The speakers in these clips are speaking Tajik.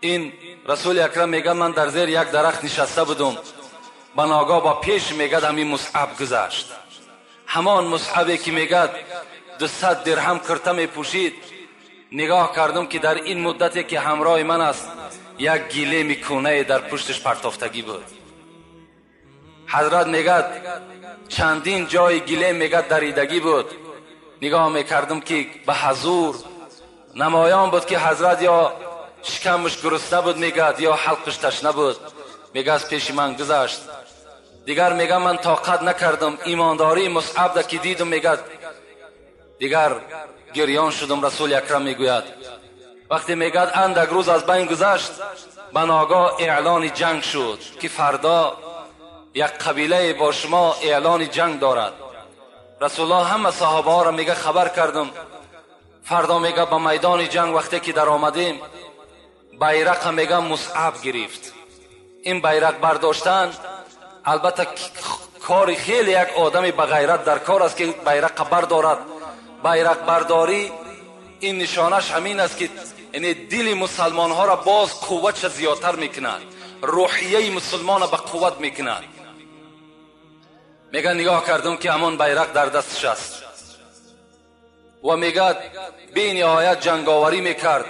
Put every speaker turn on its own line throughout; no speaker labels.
Ин Расули Акрам мегӯяд, ман дар зери як дарахт нишаста будум, ба ногоҳ ба пеш мегӯяд ҳамин Мусъаб гузашт. Ҳамон Мусъабе ки мегӯяд 200 дирҳам курта мепӯшид. Нигоҳ кардам ки дар ин муддате ки ҳамроҳи ман аст, як гилеми кӯнае дар пушташ партофтагӣ буд. Ҳазрат мегӯяд чандин ҷои гилем мегӯяд даридагӣ буд. Нигоҳ мекардам ки ба ҳузур намоён буд ки ҳазрат ё шикамаш гурусна буд мегӯяд, ё ҳалқаш ташна буд. Мегӯяд аз пеши ман гузашт. Дигар мегӯяд ман тоқат накардам, имондории Мусъаб ки дидам мегӯяд дигар гирён шудам. Расули Акрам мегӯяд вақте мегӯяд андак рӯз аз байн гузашт, ба ногоҳ эълони ҷанг шуд ки фардо як қабилае бо шумо эълони ҷанг дорад. Расулуллоҳ ҳама саҳобаҳоро мегӯяд хабар кардам, фардо мегӯяд ба майдони ҷанг вақте ки даромадем, байрақа мегӯяд Мусъаб гирифт. Ин байрақ бардоштан албатта кори хеле як одами ба ғайрат дар кор аст ки байрақа бардорад. Байрақ бардорӣ ин нишонаш ҳамин аст ки яъне дили мусалмонҳоро боз қувватша зиёдтар мекунад, рӯҳияи мусулмонро ба қувват мекунад. Мегӯяд нигоҳ кардам ки ҳамон байрақ дар дасташ аст ва мегӯяд бениҳоят ҷанговарӣ мекард.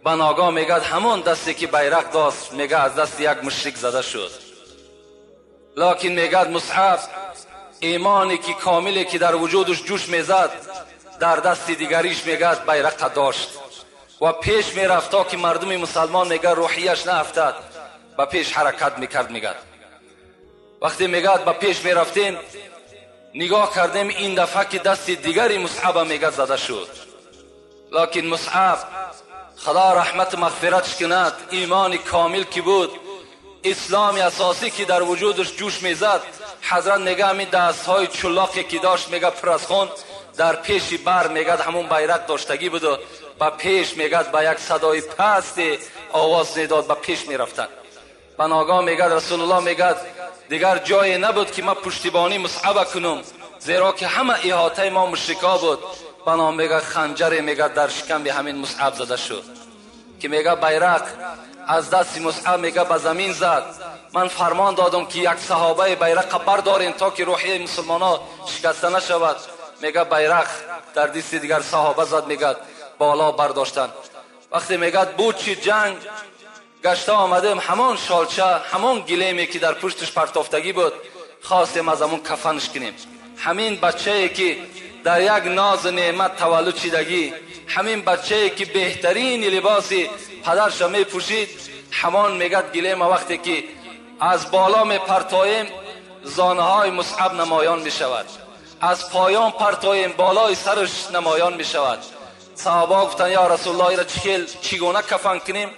Ба ногоҳ мегӯяд ҳамон дасте ки байрақ дошт мегӯяд аз дасти як мушрик зада шуд. Локин мегӯяд Мусъаб имоне ки комиле ки дар вуҷудаш ҷӯш мезад, дар дасти дигариш мегӯяд байрақа дошт ва пеш мерафт то ки мардуми мусалмон мегӯяд рӯҳияш наафтад, ба пеш ҳаракат мекард. Мегӯяд вақте мегӯяд ба пеш мерафтем, нигоҳ кардем ин дафъа ки дасти дигари Мусъаба мегӯяд зада шуд. Локин Мусъаб худо раҳмату мағфиратш кунад, имони комил ки буд, исломи асосӣ ки дар вуҷудаш ҷӯш мезад, ҳазрат мегӯяд ҳамин дастҳои чулоқе ки дошт мегӯяд пур аз хун дар пеши бар мегӯяд ҳамон байрақ доштагӣ буду ба пеш мегӯяд ба як садои пасте овоз медод, ба пеш мерафтанд. Ба ногоҳ мегӯяд Расулуллоҳ мегӯяд дигар ҷое набуд ки ман пуштибонӣ Мусъаба кунам, зеро ки ҳама иҳотаи мо мушрикҳо буд. Ба ном мегӯяд ханҷаре мегӯяд дар шикамби ҳамин Мусъаб зада шуд ки мегӯяд байрақ аз дасти Мусъаб мегӯяд ба замин зад. Ман фармон додам ки як саҳобаи байрақа бардорем то ки рӯҳияи мусулмонҳо шикаста нашавад. Мегӯяд байрақ дар дасти дигар саҳоба зад, мегӯяд боло бардоштанд. Вақте мегӯяд буд чи ҷанг гашта омадем, ҳамон шолча, ҳамон гилеме ки дар пушташ партофтагӣ буд, хостем аз ҳамон кафанш кунем. Ҳамин бачае ки дар як нозу неъмат таваллуд шидагӣ, ҳамин бачае ки беҳтарин либоси падарша мепӯшид, ҳамон мегӯяд гилема вақте ки аз боло мепартоем, зонаҳои Мусъаб намоён мешавад, аз поён партоем, болои сараш намоён мешавад. Саҳобаҳо гуфтанд ё Расулуллоҳ, инро чӣ гуна кафан кунем?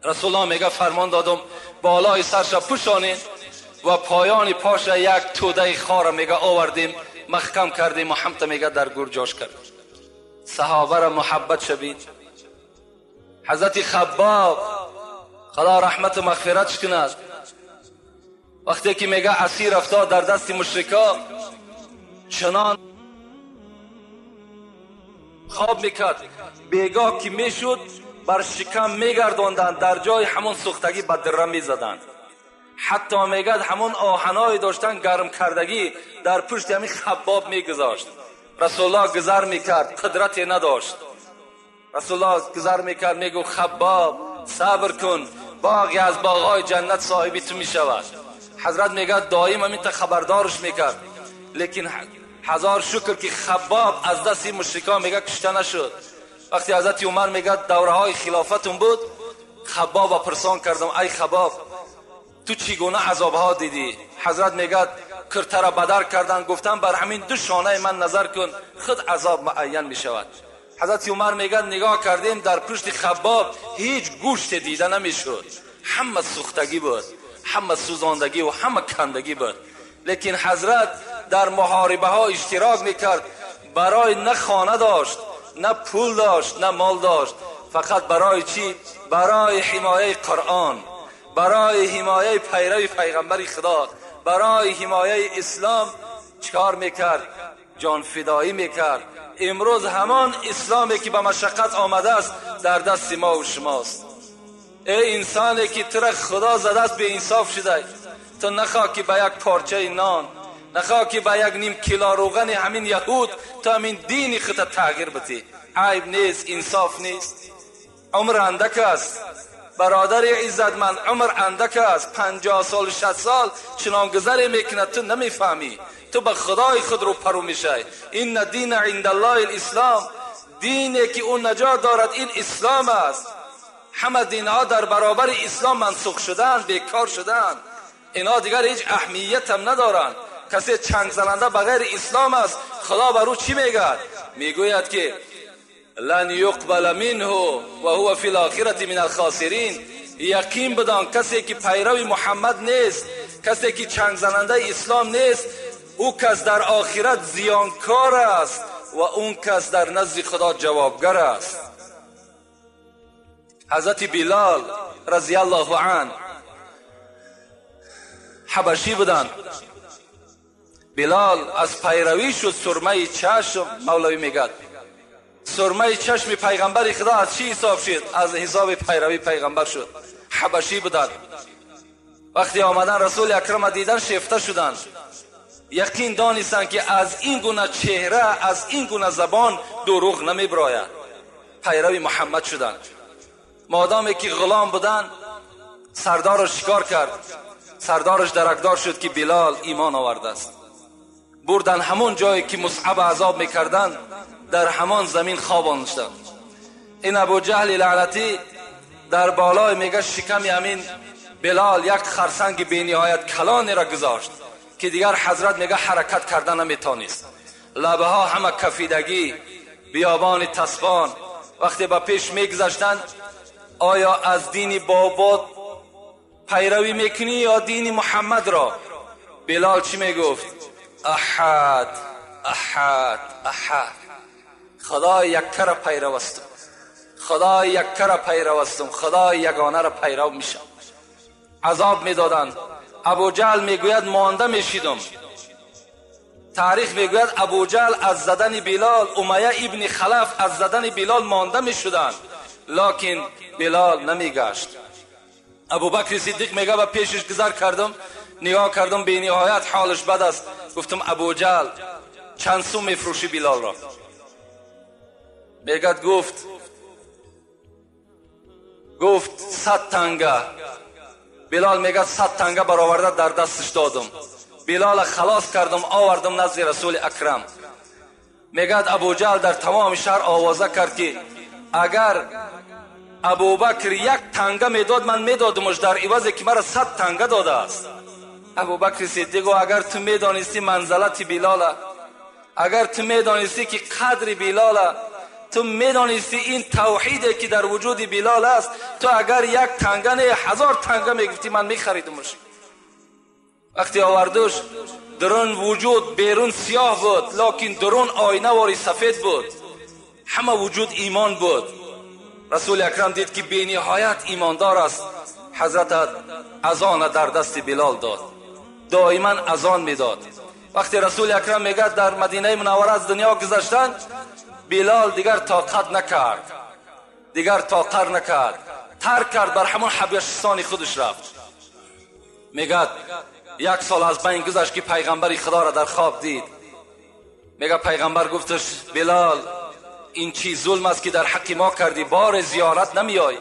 Расулуллоҳ мегӯяд фармон додам болои сарша пӯшонем ва поёни поша як тӯдаи хора мегӯяд овардем, маҳкам кардем ва ҳамта мегӯяд дар гур ҷош кардем. Саҳобаро муҳаббат шавид. Ҳазрати Хаббоб худо раҳмату мағфиратш кунад, вақте ки мегӯяд асир афтод дар дасти мушрикҳо, чунон хоб мекард, бегоҳ ки мешуд бар шикам мегардонданд, дар ҷои ҳамон сӯхтагӣ ба дирра мезаданд. Ҳатто мегӯяд ҳамон оҳаное доштан гарм кардагӣ дар пушти ҳамин Хаббоб мегузошт. Расулуллоҳ гузар мекард, қудрате надошт. Расулуллоҳ гузар мекард, мегуфт Хаббоб сабр кун, боғе аз боғҳои ҷаннат соҳиби ту мешавад. Ҳазрат мегӯяд доим ҳамин та хабардорш мекард. Лекин ҳазор шукр ки Хаббоб аз дасти мушрикон мегӯяд кушта нашуд. Вақте ҳазрати Умар мегӯяд давраҳои хилофатун буд, Хаббоба пурсон кардам, ай Хаббоб, ту чӣ гуна азобҳо дидӣ? Ҳазрат мегӯяд куртара бадар кардан, гуфтан бар ҳамин ду шонаи ман назар кун, худ азоб муайян мешавад. Ҳазрати Умар мегӯяд нигоҳ кардем дар пушти Хаббоб ҳеҷ гӯште дида намешуд, ҳама сӯхтагӣ буд, ҳама сӯзондагӣ ва ҳама кандагӣ буд. Лекин ҳазрат дар муҳорибаҳо иштирок мекард, барои на хона дошт, на пул дошт, на мол дошт, фақат барои чӣ? Барои ҳимояи Қуръон, барои ҳимояи пайрави пайғамбари Худо, барои ҳимояи ислом чикор мекард? ҷонфидоӣ мекард. Имрӯз ҳамон исломе ки ба машаққат омадааст дар дасти мо ва шумост. Эй инсане ки тура Худо задааст, беинсоф шудай. Ту нахоҳ ки ба як порчаи нон, нахоҳ ки ба як ним кило равғани ҳамин яҳуд ту ҳамин дини худта тағйир бидӣ. Айб нест, инсоф нест. Умр андак аст, бародари иззатманд, умр андак аст. 50 сол, 60 сол чунон гузаре мекунад, ту намефаҳмӣ. Ту ба Худои худ рӯпарӯ мешавӣ. Инна дина индаллоҳи ислом, дине ки ӯ наҷот дорад ин ислом аст. Ҳама динҳо дар баробари ислом мансух шуданд, бекор шуданд. Инҳо дигар ҳеҷ аҳамият ҳам надоранд. Касе чанг зананда ба ғайри ислом аст, Худо бар ӯ чӣ мегӯяд? Мегӯяд ки лан юқбала минҳу ва ҳува фил охирати мин алхосирин. Яқин бидон касе ки пайрави Муҳаммад нест, касе ки чанг занандаи ислом нест, ӯ кас дар охират зиёнкор аст ва он кас дар назди Худо ҷавобгар аст. Ҳазрати Билол разияллоҳу анҳу ҳабашӣ буданд. Билол аз пайравӣ шуд сурмаи чашм. Мавлавӣ мегӯяд сурмаи чашми пайғамбари Худо аз чӣ ҳисоб шуд? Аз ҳисоби пайравии пайғамбар шуд. Ҳабашӣ буданд. Вақте омадан Расули Акрама дидан, шефта шуданд. Яқин донистанд ки аз ин гуна чеҳра, аз ин гуна забон дурӯғ намебирояд. Пайрави Муҳаммад шуданд. Модоме ки ғулом буданд, сардараш шикор кард. Сардараш даракдор шуд ки Билол имон овардааст. Бурдан ҳамон ҷое ки Мусъаб азоб мекарданд, дар ҳамон замин хобоништанд. Ин Абу Ҷаҳли лаънатӣ дар болои мега шиками ҳамин Билол як харсанги бениҳоят калонеро гузошт ки дигар ҳазрат мега ҳаракат карда наметонист. Лабаҳо ҳама кафидагӣ, биёбони тасбон. Вақте ба пеш мегузаштанд, оё аз дини бобот пайравӣ мекунӣ ё дини Муҳаммадро? Билол чӣ мегуфт? Аҳад, аҳад, аҳад. Худои яккара пайрав ҳастам, Худои яккара пайрав ҳастам, Худои ягонаро пайрав мешам. Азоб медоданд. Абу Ҷаҳл мегӯяд монда мешидам. Таърих мегӯяд Абу Ҷаҳл аз задани Билол, Умайя ибни Халаф аз задани Билол монда мешуданд, локин Билол намегашт. Абубакри Сиддиқ мегӯяд ба пешаш гузар кардам, нигоҳ кардам, бениҳоят ҳолаш бад аст. Гуфтам Абу Ҷаҳл, чанд сум мефурӯшӣ Билолро? Мегӯяд гуфт 100 танга. Билол мегӯяд 100 танга бароварда дар дасташ додам. Билола халос кардам, овардам назди Расули Акрам. Мегӯяд Абу Ҷаҳл дар тамоми шаҳр овоза кард ки агар Абубакр як танга медод, ман медодамаш дар ивазе ки мара 100 танга додааст. Абубакри Сиддиқ, агар ту медонисти манзалати Билола, агар ту медонисти ки қадри Билола, ту медонисти ин тавҳиде ки дар вуҷуди Билол аст, ту агар як танга не, 1000 танга мегуфтӣ, ман мехаридамаш. Вақте овардуш, дарун вуҷуд берун сиёҳ буд, локин дарун оинавори сафед буд. Ҳама вуҷуд имон буд. Расули Акрам дид ки бениҳоят имондор аст. Ҳазрат азона дар дасти Билол дод. Доиман азон медод. Вақте Расули Акрам мегӯяд дар Мадинаи Мунаввара аз дунё гузаштанд, Билол дигар тоқат накард, дигар тоқат накард, тарк кард, бар ҳамон ҳабашистони худаш рафт. Мегӯяд як сол аз байн гузашт ки пайғамбари Худоро дар хоб дид. Мегӯяд пайғамбар гуфташ Билол, ин чӣ зулм аст ки дар ҳаққи мо кардӣ, бори зиёрат намеоӣ.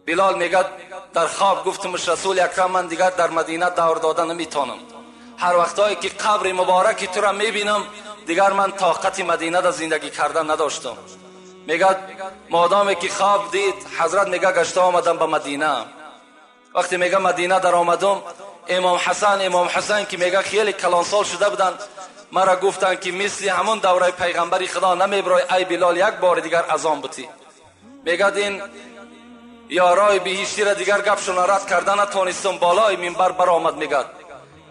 Билол мегӯяд дар хоб гуфтамаш Расули Акрам, ман дигар дар Мадина давр дода наметонам. Ҳар вақтое ки қабри мубораки тура мебинам, дигар ман тоқати Мадинада зиндагӣ кардан надоштам. Мегӯяд модоме ки хоб дид, ҳазрат мегӯяд гашта омадам ба Мадина. Вақте мегӯяд Мадина дар омадам, Имом Ҳасан ки мегӯяд хеле калонсол шуда буданд, мара гуфтанд ки мисли ҳамон давраи пайғамбари Худо намебирой, ай Билол, як бори дигар азон бутӣ. Мегӯяд ин ёрои биҳиштиро дигар гапшона рад карда натонистам, болои минбар баромад. Мегӯяд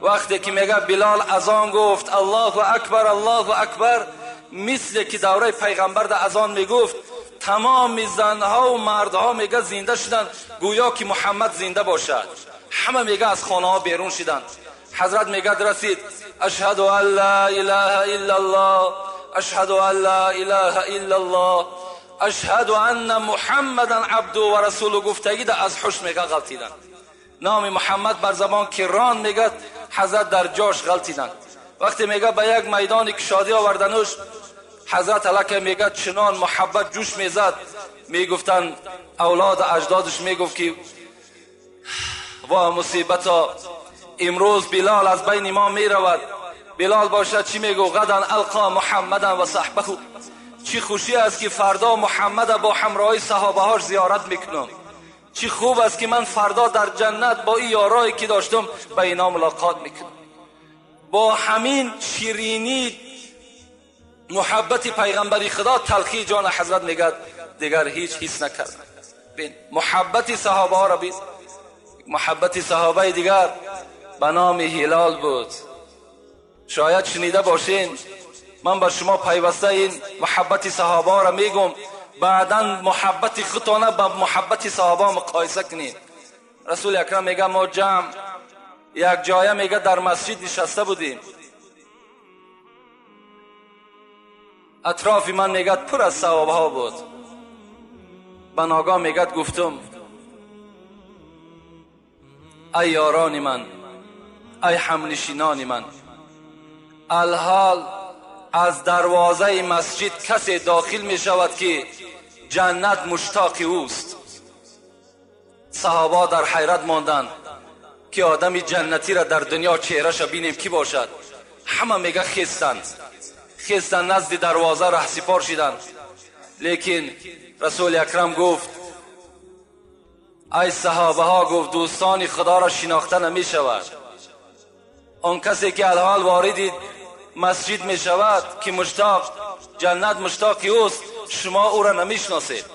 вақте ки мегӯяд Билол азон гуфт, Аллоҳу акбар, Аллоҳу акбар, мисле ки давраи пайғамбар да азон мегуфт, тамоми занҳо ва мардҳо мегӯяд зинда шуданд, гӯё ки Муҳаммад зинда бошад. Ҳама мегӯяд аз хонаҳо берун шуданд. Ҳазрат мегӯяд расид, ашҳаду ан ла илаҳа иллаллоҳ, ашҳаду ан ла илаҳа иллаллоҳ, اشهد ان محمدا عبده و رسوله گفتگی ده از حش میگه غلطیدن. نام محمد بر زبان که ران میگه حضرت در جاش غلطیدن. وقتی میگه به یک میدان کشادی آوردنش، حضرت علیه میگه چنان محبت جوش میزد، میگفتن اولاد اجدادش میگفت که وا مصیبتا، امروز بلال از بین ما میرود. بلال باشد چی میگو؟ غدا القا محمدا و صحبه. چی خوشی است که فردا محمد با همراهی صحابه هاش زیارت میکنم. چی خوب است که من فردا در جنت با این یارایی که داشتم به اینا ملاقات میکنم. با همین شیرینی محبت پیغمبری خدا تلخی جان حضرت میگه دیگر هیچ حس نکرد. بین محبت صحابه ها را بین. محبت صحابه دیگر به نام هلال بود. شاید شنیده باشین، من با شما پیوسته این محبت صحابه را میگم، بعدا محبت خودتان با محبت صحابه مقایسه کنین. رسول اکرم میگه ما جمع یک جایه میگه در مسجد نشسته بودیم، اطراف من میگه پر از صحابه ها بود. بناگاه میگه گفتم ای یاران من، ای همنشینان من، الحال از دروازه مسجد کسی داخل می شود که جنت مشتاق اوست. صحابه در حیرت ماندند که آدم جنتی را در دنیا چهره‌اش بینیم کی باشد. همه میگه خیستند، خیستند نزد دروازه ره سپار شدند. لیکن رسول اکرم گفت ای صحابه ها، گفت دوستان خدا را شناخته نمی شود. آن کسی که الحال وارد مسجد می شود که مشتاق جنت مشتاق اوست، شما او را نمی شناسید.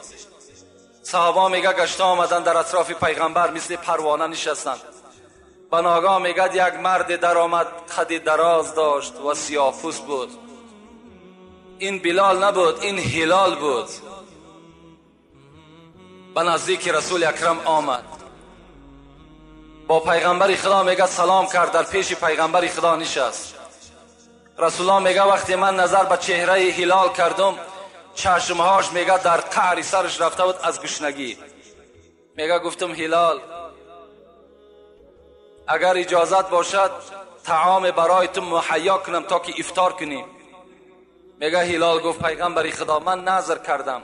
صحابه میگه گشته آمدن در اطراف پیغمبر مثل پروانه نشستند. بناگاه میگه یک مرد در آمد، قد دراز داشت و سیاه پوست بود. این بلال نبود، این هلال بود. به نزدیک رسول اکرم آمد، با پیغمبر خدا میگه سلام کرد، در پیش پیغمبر خدا نشست. رسول الله میگه وقتی من نظر به چهره هلال کردم، چشمهاش میگه در قعر سرش رفته بود از گشنگی. میگه گفتم هلال، اگر اجازت باشد طعام برای تو مهیا کنم تا که افطار کنیم. میگه هلال گفت پیغمبر خدا، من نذر کردم،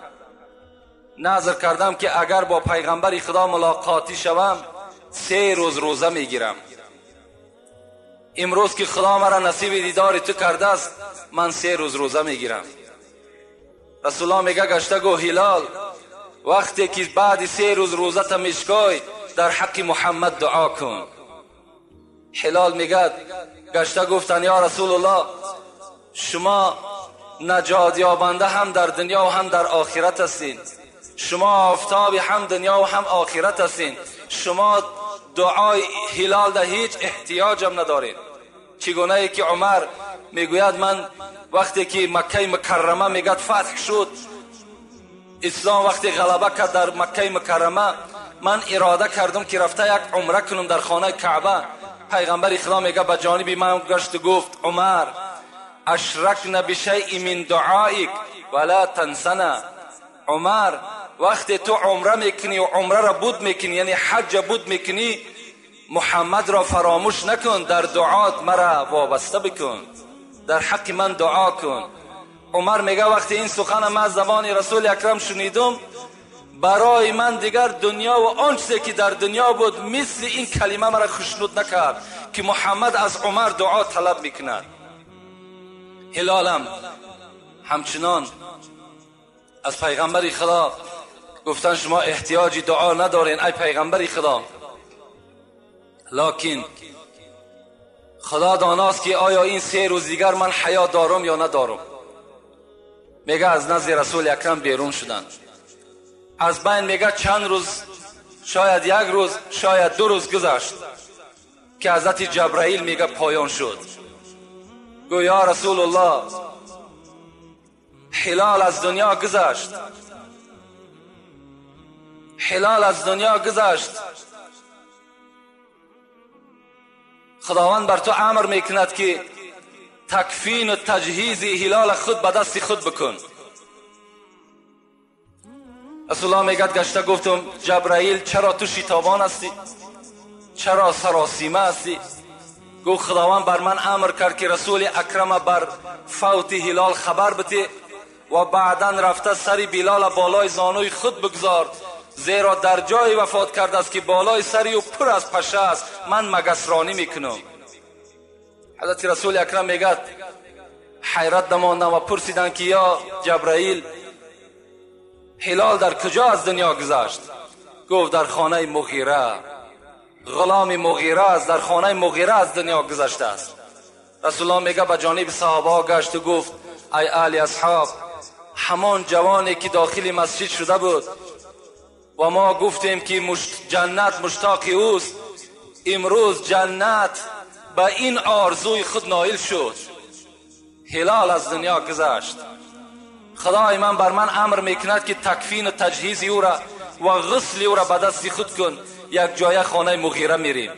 نذر کردم که اگر با پیغمبر خدا ملاقاتی شوم 3 روز روزه میگیرم. امروز که خدا مرا نصیب دیدار تو کرده است، من 3 روز روزه میگیرم. رسول الله میگه گشته گو هلال، وقتی که بعد 3 روز روزه تا میشکای در حق محمد دعا کن. هلال میگه گشته گفتن یا رسول الله، شما نجات یابنده هم در دنیا و هم در آخرت هستین، شما آفتاب هم دنیا و هم آخرت هستین، شما دعای هلال در هیچ احتیاجم ندارین. چگونه ای که عمر میگوید من وقتی که مکه مکرمه میگد فتح شد، اسلام وقتی غلبه کرد در مکه مکرمه، من اراده کردم که رفته یک عمره کنم در خانه کعبه. پیغمبر خدا میگه به جانب من گشت گفت عمر، اشرکنا بشیء من دعائک ولا تنسنا. عمر وقتی تو عمره میکنی و عمره را بود میکنی، یعنی حج بود میکنی، محمد را فراموش نکن، در دعات مرا وابسته بکن، در حق من دعا کن. عمر میگه وقتی این سخن من از زبان رسول اکرم شنیدم، برای من دیگر دنیا و آن چیزی که در دنیا بود مثل این کلمه مرا خوشنود نکرد که محمد از عمر دعا طلب میکند. هلالم همچنان از پیغمبر خدا گفتن شما احتیاجی دعا ندارین ای پیغمبر خدا، لکن خدا داناست که آیا این 3 روز دیگر من حیات دارم یا ندارم. میگه از نزد رسول اکرم بیرون شدن، از بین میگه چند روز، شاید 1 روز شاید 2 روز گذشت که حضرت جبرائیل میگه پایان شد. گو یا رسول الله، هلال از دنیا گذشت، هلال از دنیا گذشت، خداوند بر تو امر میکند که تکفین و تجهیز هلال خود به دست خود بکن. رسول الله میگد گشته گفتم جبرائیل چرا تو شتابان هستی؟ چرا سراسیمه هستی؟ گفت خداوند بر من امر کرد که رسول اکرم بر فوت هلال خبر بده و بعدا رفته سر بلال بالای زانوی خود بگذار، زیرا در جای وفات کرده است که بالای سری او پر از پشه است، من مگسرانی میکنم. حضرت رسول اکرم میگد حیرت نماندم و پرسیدن که یا جبرائیل هلال در کجا از دنیا گذشت؟ گفت در خانه مغیره، غلام مغیره است، در خانه مغیره از دنیا گذشته است. رسول الله میگه به جانب صحابه ها گشت و گفت ای اهل اصحاب، همان جوانی که داخل مسجد شده بود و ما گفتیم که جنت مشتاق اوست، امروز جنت به این آرزوی خود نایل شد. هلال از دنیا گذشت. خدای من بر من امر میکند که تکفین و تجهیز او را و غسل او را به دست خود کن. یک جایه خانه مغیره میریم.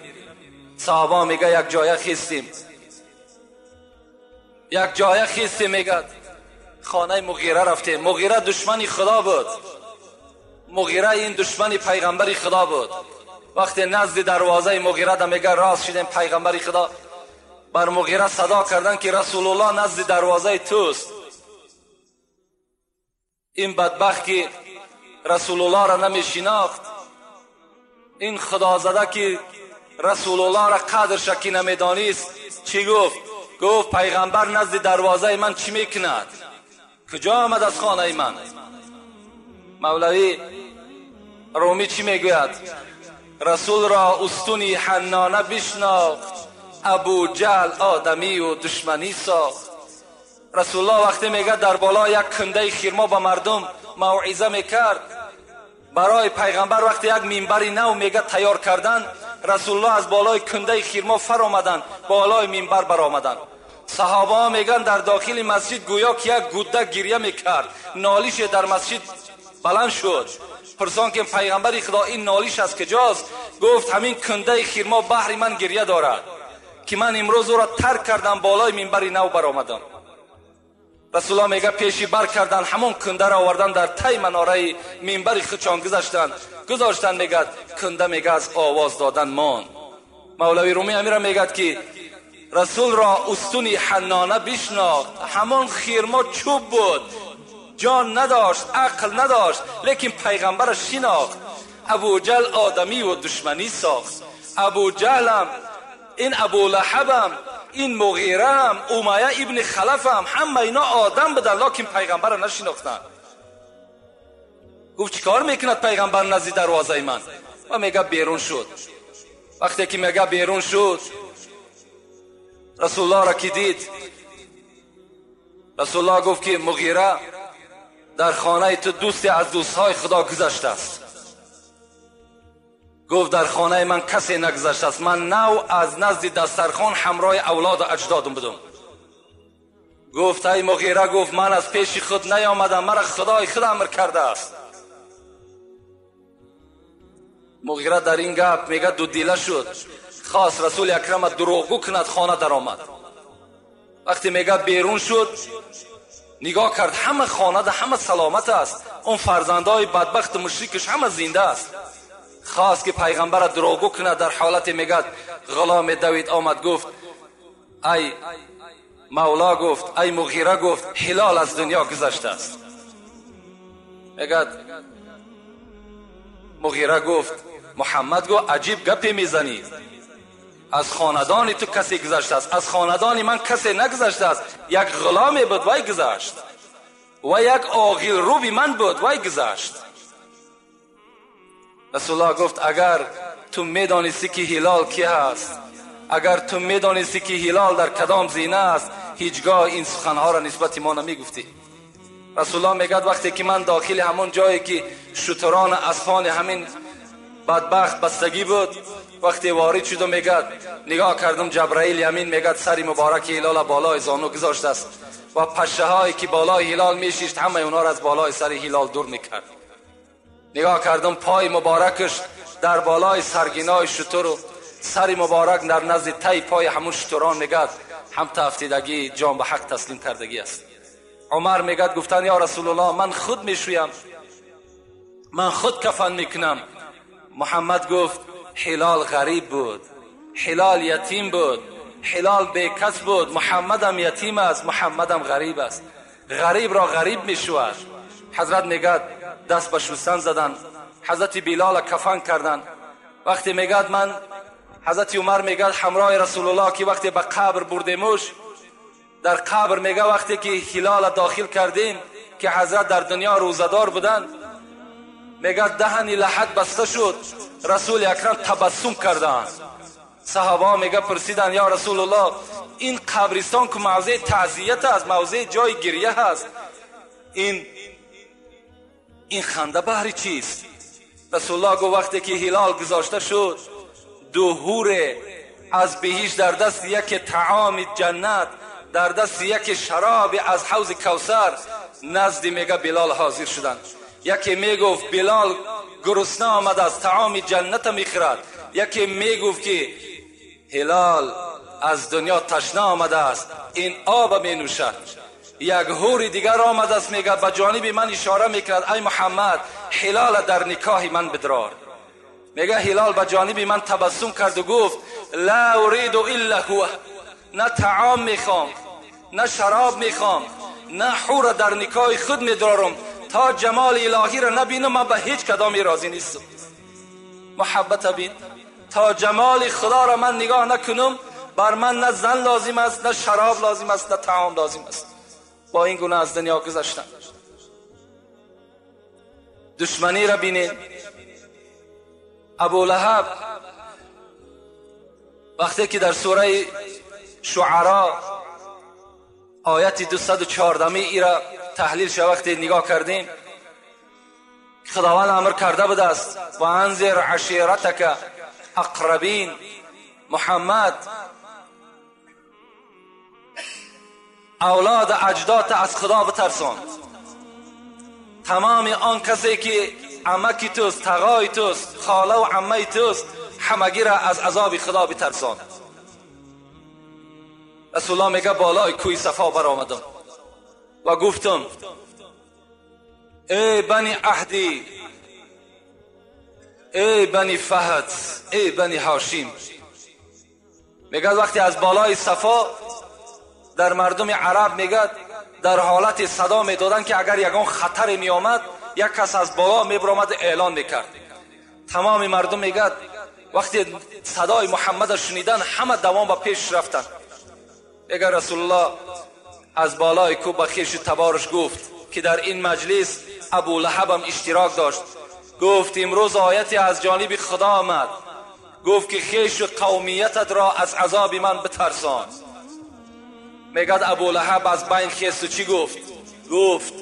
صحابه میگه یک جایه خیستیم، یک جایه خیستیم. میگه خانه مغیره رفتیم. مغیره دشمن خدا بود، مغیره این دشمن پیغمبر خدا بود. وقتی نزد دروازه مغیره ده میگه راست شدیم، پیغمبر خدا بر مغیره صدا کردن که رسول الله نزد دروازه توست. این بدبخت که رسول الله را نمیشناخت، این خدا زده که رسول الله را قدر شکی نمیدانست، چی گفت؟ گفت پیغمبر نزد دروازه من چی میکند؟ کجا آمد از خانه من؟ مولوی رومی چی میگوید؟ رسول را استونی حنانه بشناخت، ابو جهل آدمی و دشمنی ساخت. رسول الله وقتی میگه در بالا یک کنده خرما به مردم موعظه میکرد، برای پیغمبر وقتی یک منبر نو میگه تیار کردن، رسول الله از بالای کنده خرما فر آمدن، بالای منبر برآمدن. صحابه ها میگن در داخل مسجد گویا که یک گوده گریه میکرد، نالیش در مسجد بلند شد. پرسان که پیغمبر خدا این نالیش از کجاست؟ گفت همین کنده خرما بحر من گریه دارد که من امروز او را ترک کردم، بالای منبر نو برآمدم. رسول الله میگه پیشی بر کردن، همون کنده را آوردن در تای مناره منبر خودشان گذاشتن. میگه کنده میگه از آواز دادن مان. مولوی رومی امیر میگه که رسول را استونی حنانه بشناخت، همان خرما چوب بود، جان نداشت، عقل نداشت، لیکن پیغمبرش شناخت. ابو جهل آدمی و دشمنی ساخت. ابو جهلم، این ابو لهبم، این مغیره هم، امیه ابن خلف هم، همه اینا آدم بدن، لکن پیغمبر را نشناختن. گفت چیکار میکند پیغمبر نزد دروازه من؟ و میگه بیرون شد. وقتی که میگه بیرون شد، رسول الله را که دید، رسول الله گفت که مغیره در خانه تو دوستی از دوستهای خدا گذشته است. گفت در خانه من کسی نگذشته است، من نو از نزد دسترخوان همراه اولاد و اجدادم بودم. گفت ای مغیره، گفت من از پیش خود نیامدم، مرا خدای خود امر کرده است. مغیره در این گپ میگه دو دیله شد، خواست رسول اکرم دروغگو کند، خانه در آمد. وقتی میگه بیرون شد، نگاه کرد همه خانه ده همه سلامت است، اون فرزندای بدبخت مشرکش همه زنده است. خواست که پیغمبر دروغگو کند، در حالت میگه غلام دوید آمد، گفت ای مولا، گفت ای مغیره، گفت هلال از دنیا گذشته است. میگه مغیره گفت محمد گفت عجیب گپی میزنی، از خاندان تو کسی گذشته است، از خاندان من کسی نگذشته است، یک غلامی بود وای گذشت و یک آغیل روبی من بود وای گذشت. رسول الله گفت اگر تو میدانستی که هلال کی هست، اگر تو میدانستی که هلال در کدام زینه است، هیچگاه این سخنها را نسبت ما نمیگفتی. رسول الله میگد وقتی که من داخل همون جایی که شتران اسپان همین بدبخت بستگی بود، وقتی وارد شدم میگد نگاه کردم جبرائیل یمین میگد سری مبارک هلال بالای زانو گذاشته است و پشه هایی که بالای هلال میشیشت همه اونا را از بالای سر هلال دور میکرد. نگاه کردم پای مبارکش در بالای سرگینای شتر و سری مبارک در نزد تای پای همون شتران میگد هم تافتیدگی جان به حق تسلیم کردگی است. عمر میگد گفتن یا رسول الله من خود میشویم، من خود کفن میکنم. محمد گفت هلال غریب بود، هلال یتیم بود، هلال بیکس بود، محمدم یتیم است، محمدم غریب است، غریب را غریب میشود. حضرت میگد دست به شستن زدن، حضرت بلال کفن کردن. وقتی میگد من، حضرت عمر میگد همراه رسول الله که وقتی به قبر بردیمش، در قبر میگه وقتی که هلال داخل کردیم که حضرت در دنیا روزدار بودن، میگه دهن لحد بسته شد، رسول اکرم تبسم کردند. صحابه میگه پرسیدن یا رسول الله این قبرستان که موضع تعزیت است، موضع جای گریه هست، این خنده بهر چیست؟ رسول الله گفت وقتی که هلال گذاشته شد، دو حور از بهشت در دست یک طعام جنت، در دست یک شراب از حوض کوثر نزد میگه بلال حاضر شدند. یکی میگفت بلال گرسنه آمد از طعام جنت میخورد، یکی میگفت که هلال از دنیا تشنه آمده است، این آب می نوشد. یک حور دیگر آمده است، میگه به جانب من اشاره میکرد ای محمد هلال در نکاح من بدرار. میگه هلال به جانب من تبسم کرد و گفت لا اريد الا هو، نه طعام میخوام، نه شراب میخوام، نه حور در نکاح خود میدارم، تا جمال الهی را نبینم من به هیچ کدامی راضی نیستم. محبت بین، تا جمال خدا را من نگاه نکنم بر من نه زن لازم است، نه شراب لازم است، نه طعام لازم است. با این گونه از دنیا گذشتم. دشمنی را بینید. ابو لهب وقتی که در سوره شعرا آیت 214 ای را تحلیل شد، وقتی نگاه کردیم خداوند امر کرده بوده است و انذر عشیرتک اقربین، محمد اولاد اجداد از خدا بترسان. تمام آن کسی که عمکی توست، تغای توست، خاله و عمه توست، همگی را از عذاب خدا بترسان. رسول الله میگه بالای کوی صفا برآمدم و گفتم ای بنی عهدی، ای بنی فهد، ای بنی هاشم. میگه وقتی از بالای صفا در مردم عرب میگه در حالت صدا میدادن که اگر یگان خطر میآمد یک کس از بالا میبرآمد اعلان میکرد. تمام مردم میگه وقتی صدای محمد شنیدن همه دوام به پیش رفتن. میگه رسول الله از بالای کوه به خویش تبارش گفت که در این مجلس ابو لهب هم اشتراک داشت، گفت امروز آیتی از جانب خدا آمد، گفت که خویش و قومیتت را از عذاب من بترسان. میگه ابو لهب از بین خیست و چی گفت؟ گفت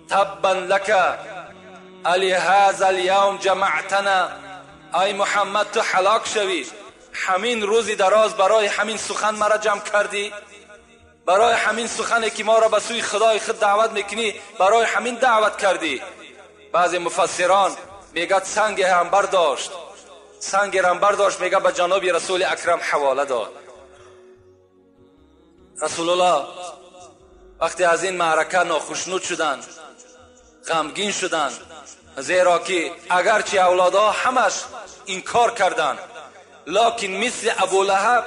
تبا لک علی هذا الیوم جمعتنا، ای محمد تو هلاک شوی، همین روزی دراز برای همین سخن مرا جمع کردی، برای همین سخنی که ما را به سوی خدای خود دعوت میکنی برای همین دعوت کردی. بعضی مفسران میگه سنگ هم برداشت، سنگ هم برداشت، میگه به جناب رسول اکرم حواله داد. رسول الله وقتی از این معرکه ناخشنود شدند، غمگین شدند، زیرا که اگرچه اولادها همش انکار کردند، لکن مثل ابو لهب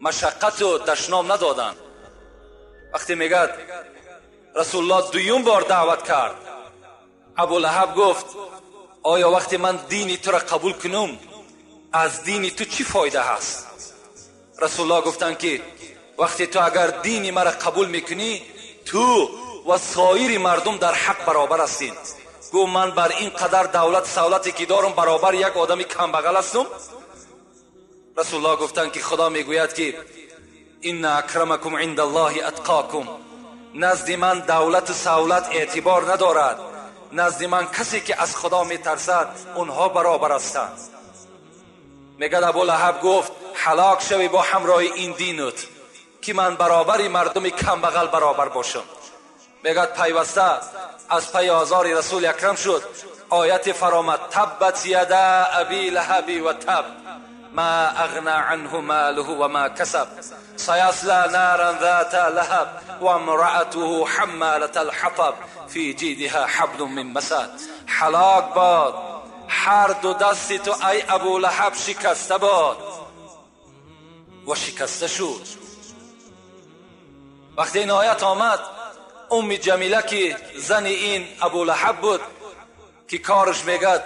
مشقت و دشنام ندادند. وقتی میگه رسول الله دویم بار دعوت کرد، ابو لهب گفت آیا وقتی من دینی تو را قبول کنم از دینی تو چی فایده هست؟ رسول الله گفتند که وقتی تو اگر دینی مرا قبول میکنی تو و سایر مردم در حق برابر هستین. گفت من بر این قدر دولت سولتی که دارم برابر یک آدمی کم بغل هستم؟ رسول الله گفتند که خدا میگوید که ان اکرمکم عند الله اتقاکم، نزد من دولت و سولت اعتبار ندارد، نزد من کسی که از خدا میترسد اونها برابر هستند. میگه ابو لهب گفت هلاک شوی با همراه این دینت که من برابر مردم کم بغل برابر باشم. میگه پیوسته از پی آزار رسول اکرم شد. آیت فرامد تبت یدا ابی لهب و تب، ما اغنى عنه ماله وما كسب سيصلى نارا ذات لهب وامرأته حمالة الحطب في جيدها حبل من مسد. هلاک باد هر دو دستی تو ای ابو لهب، شکسته باد. و شکسته شد. وقتی این آیت آمد، ام جمیله که زن این ابو لهب بود که کارش میگد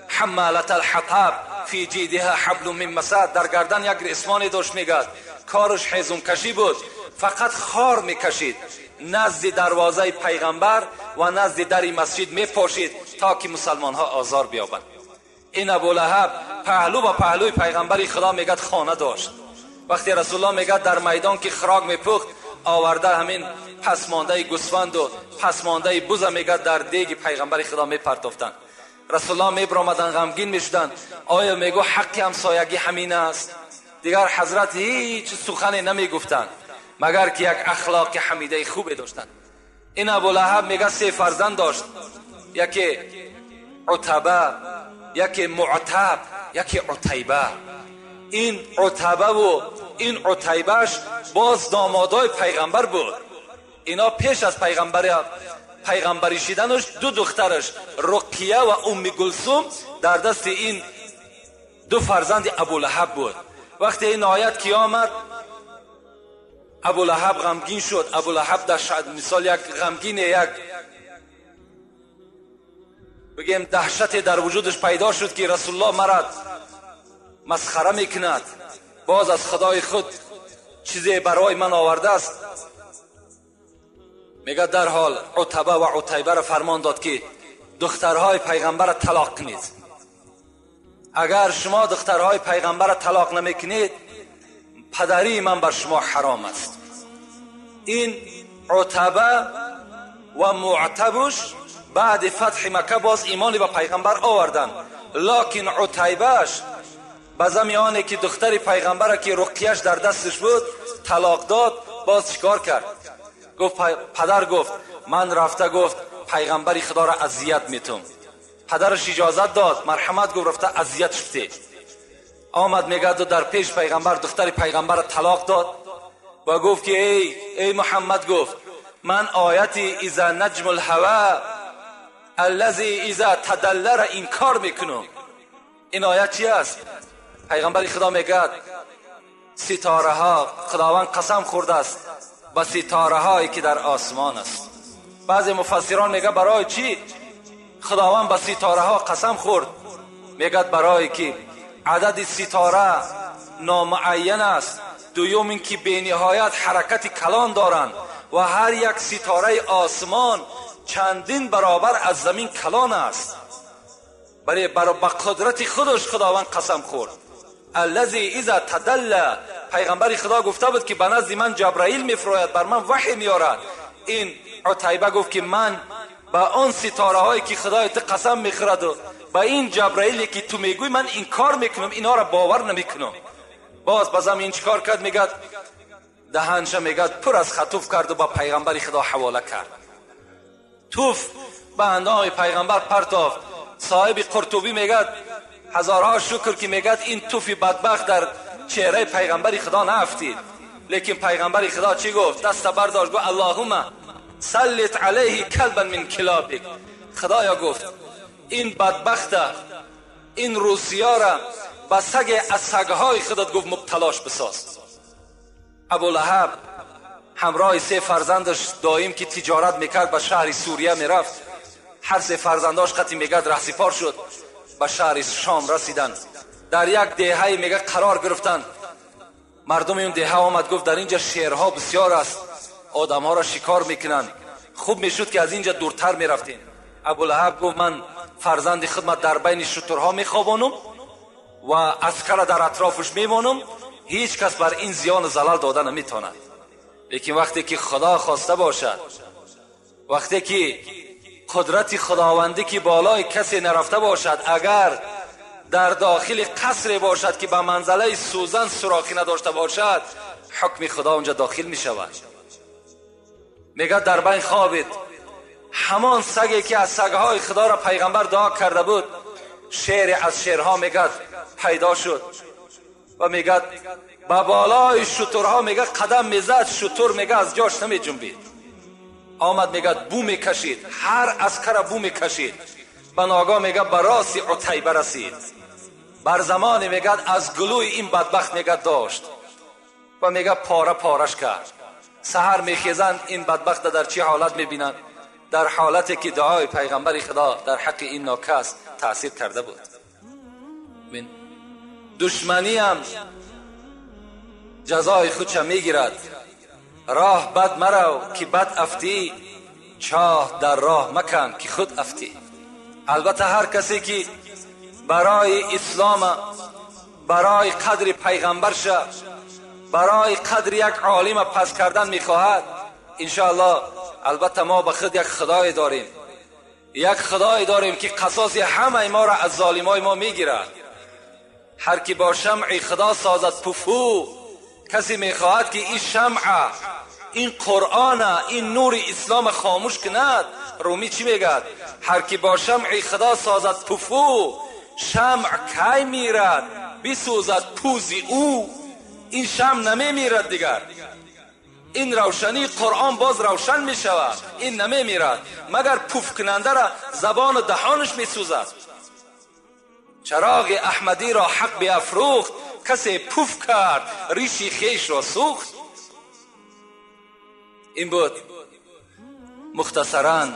حمالة الحطب فی جیدها حبل من مسد، در گردن یک ریسمانی داشت، میگد کارش هیزم کشی بود، فقط خار میکشید، نزد دروازه پیغمبر و نزد در مسجد میپاشید تا که مسلمان ها آزار بیابند. این ابو لهب پهلو با پهلوی پیغمبر خدا میگد خانه داشت. وقتی رسول الله میگد در میدان که خراک میپخت، آورده همین پسمانده گوسفند و پسمانده بز میگد در دیگ پیغمبر خدا میپرتافتند. رسول الله میبرآمدن، غمگین میشدند. آیا میگو حق همسایگی همین است؟ دیگر حضرت هیچ سخنی نمیگفتند مگر که یک اخلاق حمیده خوبی داشتند. این ابو لهب میگه سه فرزند داشت، یکی عتبه، یکی معتب، یکی عتیبه. این عتبه و این عتیبهش باز دامادای پیغمبر بود. اینا پیش از پیغمبری شدنش دو دخترش رقیه و ام گلثوم در دست این دو فرزند ابو لهب بود. وقتی این آیت که آمد، ابو لهب غمگین شد. ابو لهب در مثال یک غمگین، یک بگیم دهشت در وجودش پیدا شد که رسول الله مرا مسخره میکند، باز از خدای خود چیزی برای من آورده است. میگه در حال عتبه و عتیبه را فرمان داد که دخترهای پیغمبر را طلاق کنید. اگر شما دخترهای پیغمبر را طلاق نمیکنید، پدری من بر شما حرام است. این عتبه و معتبش بعد فتح مکه باز ایمانی به پیغمبر آوردن، لکن عتیبهش به زمیانه که دختر پیغمبر که رقیهش در دستش بود طلاق داد، باز چیکار کرد؟ گفت پدر گفت من رفته گفت پیغمبر خدا را اذیت میتم. پدرش اجازت داد، مرحمت گفت، رفته اذیت شده. آمد میگه در پیش پیغمبر دختر پیغمبر را طلاق داد و گفت که ای محمد، گفت من آیتی اذا نجم الهوى الذی اذا تدل را انکار میکنم. این آیت چی است؟ پیغمبر خدا میگه ستاره ها، خداوند قسم خورده است به ستاره هایی که در آسمان است. بعضی مفسران میگه برای چی خداوند به ستاره ها قسم خورد؟ میگه برای که عدد ستاره نامعین است، دوم اینکه به نهایت حرکت کلان دارند و هر یک ستاره آسمان چندین برابر از زمین کلان است. برای با قدرت خودش خداوند قسم خورد. الذی اذا تدل، پیغمبر خدا گفته بود که به نزد من جبرائیل میفراید، بر من وحی میارد. این عتیبه گفت که من به آن ستاره هایی که خدای تو قسم میخورد و به این جبرائیلی که تو میگوی من انکار میکنم، اینا را باور نمیکنم. باز بازم این چیکار کرد؟ میگه دهنش میگه پر از خطوف کرد و با پیغمبر خدا حواله کرد. توف به اندام پیغمبر پرتافت. صاحب قرطبی میگه هزارها شکر که میگه این توفی بدبخت در چهره پیغمبر خدا نفتید. لیکن پیغمبر خدا چی گفت؟ دست برداشت گفت اللهم سلط علیه کلبا من کلابک. خدایا گفت این بدبخت، این روسیا را به سگ از سگهای خودت گفت مبتلاش بساز. ابو لهب همراه سه فرزندش دائم که تجارت میکرد به شهر سوریه میرفت. هر سه فرزنداش قطعی میگرد رهسپار شد، به شهر شام رسیدن. در یک دهه میگه قرار گرفتن. مردم اون دهه آمد گفت در اینجا شیرها بسیار است، آدمها را شکار میکنند، خوب میشد که از اینجا دورتر میرفتین. ابو لهب گفت من فرزند خدمت در بین شترها میخوابانم و عسکر در اطرافش میمانم، هیچ کس بر این زیان و زلال داده نمیتواند. لیکن وقتی که خدا خواسته باشد، وقتی که قدرت خداوندی که بالای کسی نرفته باشد، اگر در داخل قصر باشد که به منزله سوزن سوراخی نداشته باشد، حکم خدا اونجا داخل می شود. میگه در بین خوابید، همان سگی که از سگهای خدا را پیغمبر دعا کرده بود، شعر از شعرها میگه پیدا شد. و میگه با بالای شترها میگه قدم میزد، شتر میگه از جاش نمیجنبید. آمد میگه بو میکشید، هر عسکر بو میکشید. به ناگاه میگه به راس عتیبه رسید. بر زمان میگه از گلوی این بدبخت میگه داشت و میگه پاره پارش کرد. سحر میخیزند این بدبخت در چه حالت میبینند؟ در حالتی که دعای پیغمبر خدا در حق این ناکس تاثیر کرده بود. دشمنی هم جزای خودش میگیرد. راه بد مرو که بد افتی، چاه در راه مکن که خود افتی. البته هر کسی که برای اسلام، برای قدر پیغمبرش، برای قدر یک عالم پس کردن میخواهد، انشاءالله البته ما به خود یک خدای داریم، یک خدای داریم که قصاص همه ما را از ظالمای ما میگیرد. هر کی با شمع خدا سازد پفو، کسی میخواهد که این شمع، این قرآن، این نور اسلام خاموش کند. رومی چی میگد؟ هر کی با شمع خدا سازد پفو، شمع کی میرد بسوزد پوزی او. این شمع نمیمیرد دیگر، این روشنی قرآن باز روشن میشود، این نمیمیرد، مگر پوف کننده را زبان و دهانش میسوزد. چراغ احمدی را حق بیافروخت، کسی پوف کرد ریشی خیش را سوخت. این بود مختصرا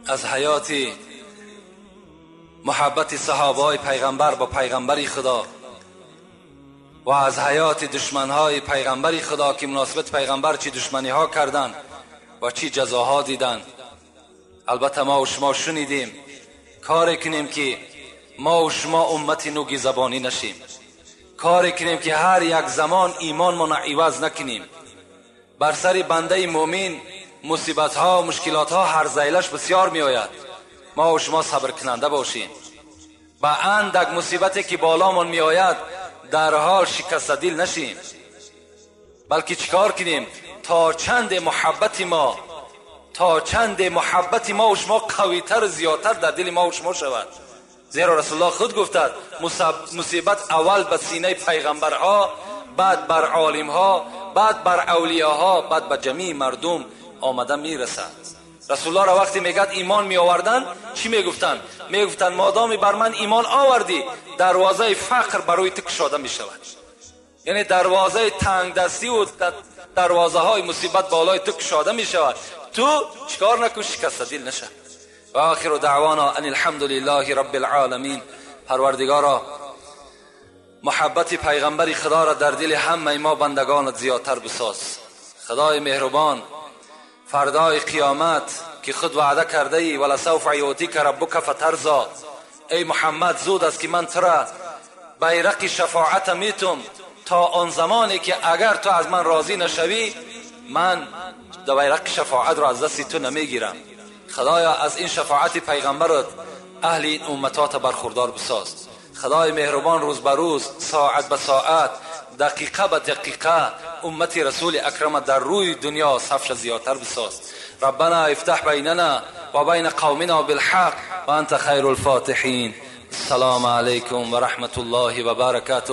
از حیات محبت صحابه پیغمبر با پیغمبر خدا و از حیات دشمنهای پیغمبر خدا که مناسبت پیغمبر چی دشمنی ها کردن و چی جزاها دیدن. البته ما و شما شنیدیم، کاری کنیم که ما و شما امت نوگی زبانی نشیم، کاری کنیم که هر یک زمان ایمان ما عوض نکنیم. بر سر بنده مؤمن مصیبت ها و مشکلات ها هر زیلش بسیار می آید. ما و شما صبر کننده باشیم. با اندک مصیبتی که بالامان می آید در حال شکست دل نشیم، بلکه چیکار کنیم تا چند محبت ما، تا چند محبت ما و شما قویتر و زیادتر در دل ما و شما شود. زیرا رسول الله خود گفتد مصیبت اول به سینه پیغمبرها، بعد بر عالمها، بعد بر اولیاها، بعد به جمیع مردم آمده میرسد. رسول الله را وقتی میگد ایمان می آوردن چی میگفتن؟ میگفتن مادامی بر من ایمان آوردی دروازه فقر برای تو کشاده میشود، یعنی دروازه تنگ دستی و دروازه های مصیبت بالای تو کشاده میشود. تو چیکار نکن، شکسته دل نشه. و آخر دعوانا ان الحمد لله رب العالمین. پروردگارا محبت پیغمبر خدا را در دل همه ما بندگانت زیادتر بساز. خدای مهربان، فردای قیامت که خود وعده کرده ای ولسوف یعطیک ربک فترضی، ای محمد زود است که من تو را بیرق شفاعت میتم تا آن زمانی که اگر تو از من راضی نشوی من بیرق شفاعت را از دست تو نمیگیرم. خدایا از این شفاعت پیغمبرت اهل این امتات برخوردار بساز. خدای مهربان روز به روز، ساعت به ساعت، دقیقه به دقیقه امت رسول اکرم در روی دنیا صفش زیادتر بساز. ربنا افتح بیننا و بین قومنا بالحق و انت خیر الفاتحین. السلام علیکم و رحمت الله و برکاته.